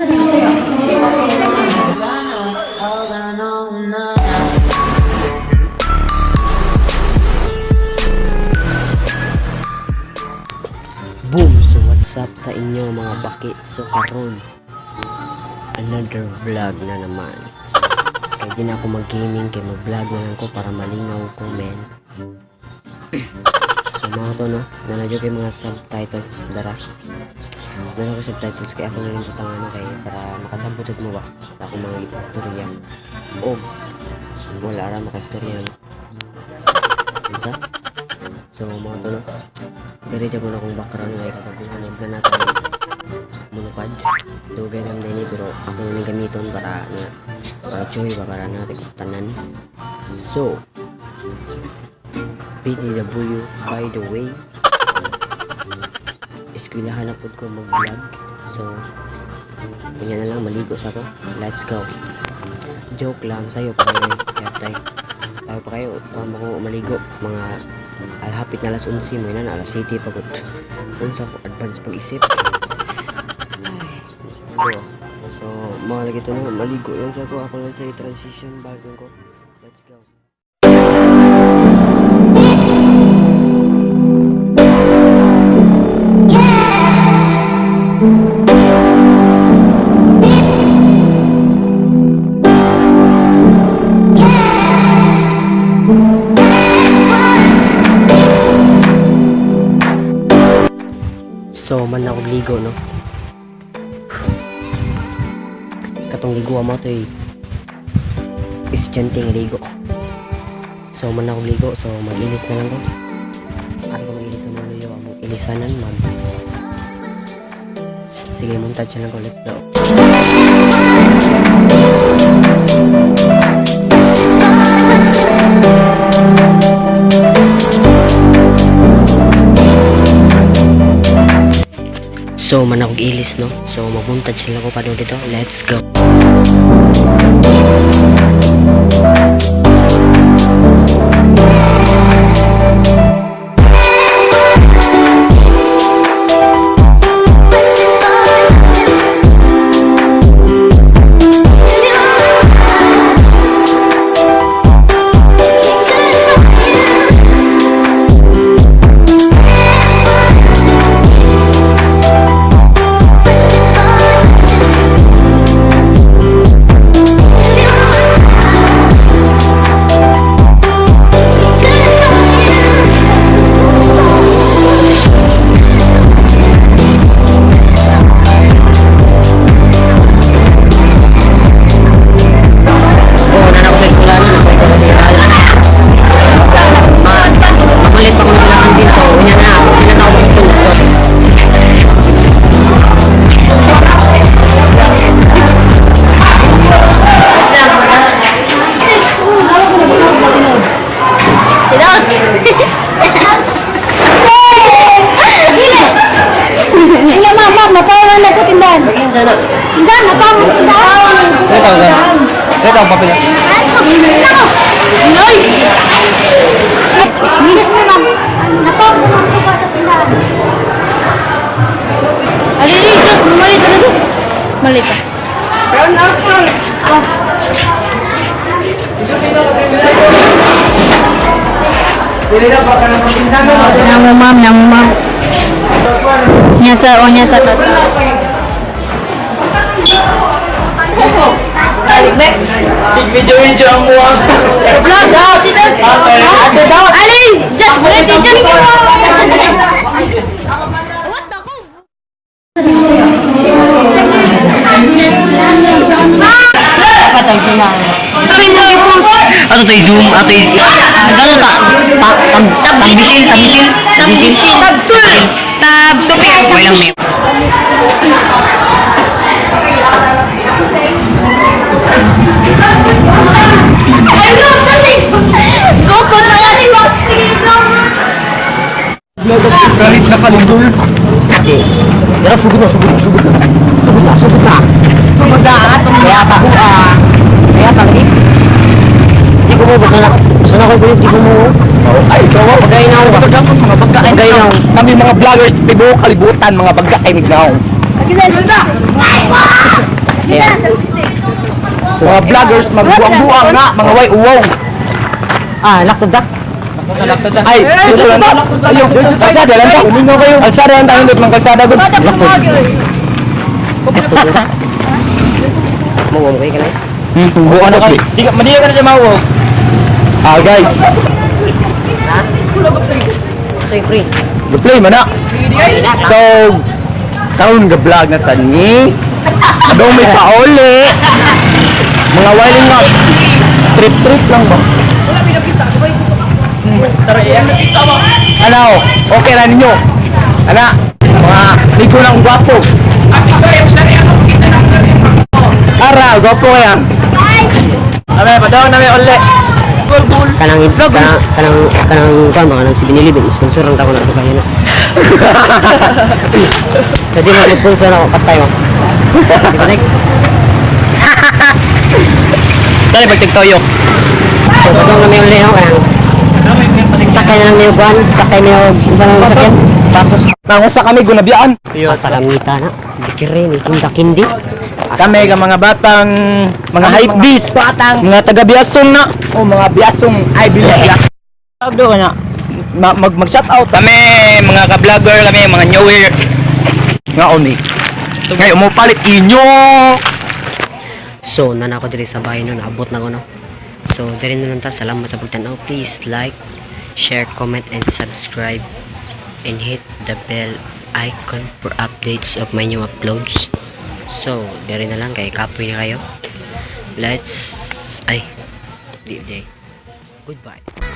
Boom! So what's up sa inyo, mga baki? So karon, another vlog na naman. Kaya di na ako mag-gaming, kaya mag-vlog na lang ko para malingaw ko, men. So mga to, no, nanadyo kay mga subtitles dara. Wala ko subtitles kaya ako na rin butangan, no, kay para makasabot jud mo ba sa akong mga istorya. O wala ra makastorya, no. Unsa? So mga to, no, diri dyan muna akong background kay kakaguhan na natin monopod. Dugay lang din eh, pero ako na ning gamiton para na para joy ba para natin tanan. So BTW, by the way, eskwelahan na pud ko mag-vlog. So kunya na lang maligo sa ko. Let's go. Joke lang, sayo pa kayo. Kaya tayo tayo pa kayo kuha mo ko maligo mga alhapit na alas 11 mo na alas 7 pagod unsa ko advance pag-isip. Ay, go. So mga lagi to, no, maligo lang sa ko. Ako lang sa transition bago ko. Let's go. So man ako ligo, no, katong ligo mo to eh estudyante nga ligo. So man ako ligo, so mag-ilis na lang ko. Ari ko mag-ilis sa mga luyo among ilisanan mag. Sige, montage na lang ko. Let's go. So man ako ilis, no, so mag-montage na lang ko pa doon dito. Let's go. Oo, na ako sa eskwela na nakuha ko sa. Magulit pa ko ng din. So, unya na, unya na ako ito. Iya, ma'am, ma'am, napawan na sa tindahan. Sana. Tindahan, napawan sa tindahan. Ito, ito. Ito ang papel. Nako! Noy! Excuse me, ma'am. Napawan na po ba sa tindahan? Ali, Diyos, malito na, Diyos. Malito. Brown out. Ah. Dili na baka nang pinsan mo. Nang ma'am, nang ma'am. Nya sa o nya sa tata. Sig video video ang muwang. Vlog daw, tita. Ate daw. Ali, just ulit, just. What the ko? Ato tayo zoom, ato yung. Ano ta? Ta, tam, tambisil, tambisil, tambisil. Tab tab tupi. Walang may. Ay, no, dali. Go ko na nga ni Wax. Sige, go. Galit na kalindol. Okay. Pero sugod na, sugod na, sugod na. Sugod na, sugod na. Sugod na atong Kaya pa, kaya pa lagi. Di ko mo, basta na ko, di ko mo. Ay, ikaw. Pagkain na ako ba? Mga pagkain. Pagkain na ako. Kami mga vloggers tibuok kalibutan, mga bagka kay mignaw. Lagi na. Mga vloggers magbuang-buang na, mga way uwaw. Ah, laktod da. Ay, dito lang. Ayo, kalsada lang ta. Kalsada lang ta, nindot mang kalsada gud. Laktod. Mo mo kay kanay. Buo na kay. Di ka madiya ka na sa mawo. Ah, guys. Ha? So free. Play man na. So, karon ga vlog na sa ni. Adong may pauli. Mga wiling up. Trip trip lang ba? Tara, iyan nakita mo. Ano? Okay ra ninyo. Ana, mga ligo ng gwapo. Ara, gwapo kaya. Ame, padaw na may uli. Gol gol. Kanang kanang kanang kanang kuan ba kanang si Binilibin sponsor ang tako na to kayo na. Pwede mo sponsor ako patay mo. Di ba Nek? Dali pagtigtoyo. So padong na may uli no kanang sakay na lang niyo kuan, sakay niyo unsa nang sakyan. Tapos Nangusa kami gunabiyaan. asa kamita na. Dikire ni kinda kindi. Kami ka mga batang mga hype beast, Batang. mga taga Biasong na. Oh, mga Biasong ay bilya. Tawag do ka na. Mag mag shout out Kami mga ka-vlogger kami, mga newer. nga oni. Ngayon mo palit inyo. So, nana ko diri sa bahay no, naabot na ko no. So, diri na lang ta. Salamat sa pagtan-aw. Please like, share, comment, and subscribe. And hit the bell icon for updates of my new uploads. So, diri na lang kay kapoy na kayo. Let's ay di di. Goodbye.